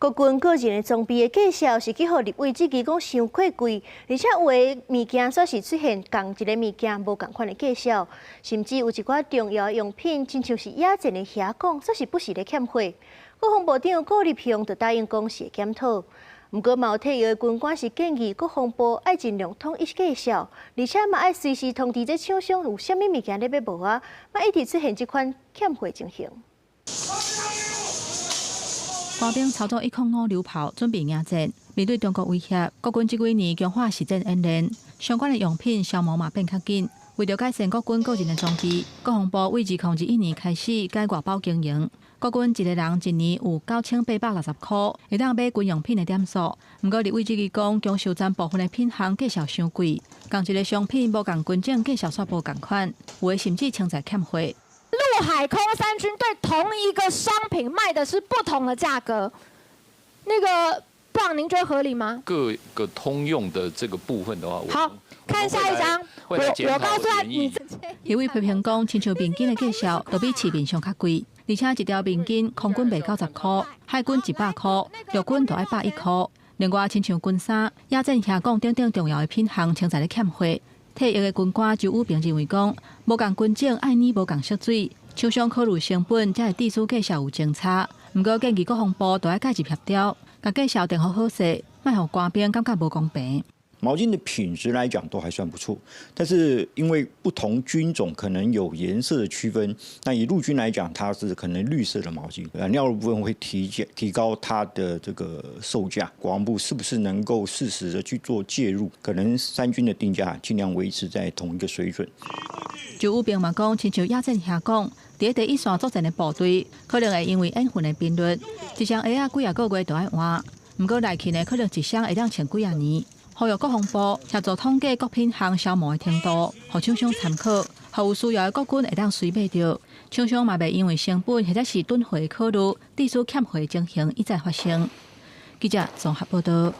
國軍個人的裝備的價數是去予立委質疑講傷過貴，而且有的物件煞是出現仝一个物件無仝款的價數，甚至有一寡重要的用品，親像是野戰的瓦罐，煞是不時咧欠貨。國防部長顧立雄就答應講是會檢討，毋過嘛有退役的軍官是建議國防部愛盡量統一價數，而且嘛愛隨時通知這廠商有啥物物件咧欲無啊，莫一直出現這款欠貨情形。官兵操作105榴炮，準備迎戰。面對中國威脅，國軍這幾年強化實戰演練，相關的用品消耗嘛變較緊。為著改善國軍個人的裝備，國防部對2021年開始改外包經營。國軍一个人一年有9860箍，會當買軍用品的點數。毋過立委質疑講，供售站部分的品項價數傷貴，仝一个商品無仝軍種價數煞無仝款，有的甚至潛在欠貨。陸海空三軍對同一個商品賣的是不同的價格，那個部長，您覺得合理嗎？各個通用的這個部分的話，好，看下一張。我告訴他，你立委批評講，親像面巾的價數都比市面上較貴，而且一條面巾空軍賣90箍，海軍100箍，陸軍就愛110箍。另外，親像軍衫、野戰瓦罐等等重要的品項，潛在咧欠貨。退役的軍官周宇平認為講，無仝軍種愛捏無仝色水，廠商考慮成本，才會致使價數有相差。毋過建議國防部都愛介入協調，共價數定好好勢，莫予官兵感覺無公平。毛巾的品質來講都還算不錯，但是因為不同軍種可能有顏色的區分，那以陸軍來講，它是可能綠色的毛巾，染料的部分會提高它的這個售價。國防部是不是能夠適時的去做介入？可能三軍的定價盡量維持在同一個水準。周宇平嘛講，親像野戰瓦罐，佇第一線作戰的部隊，可能會因為演訓的頻率，一雙鞋仔幾仔個月就愛換，毋過內勤的可能一雙會當穿幾仔年。呼籲國防部協助統計各品項消耗的程度，予廠商參考，予有需要的國軍會當隨買著。廠商嘛袂因為成本或者是囤貨考慮，致使欠貨情形一再發生。記者綜合報導。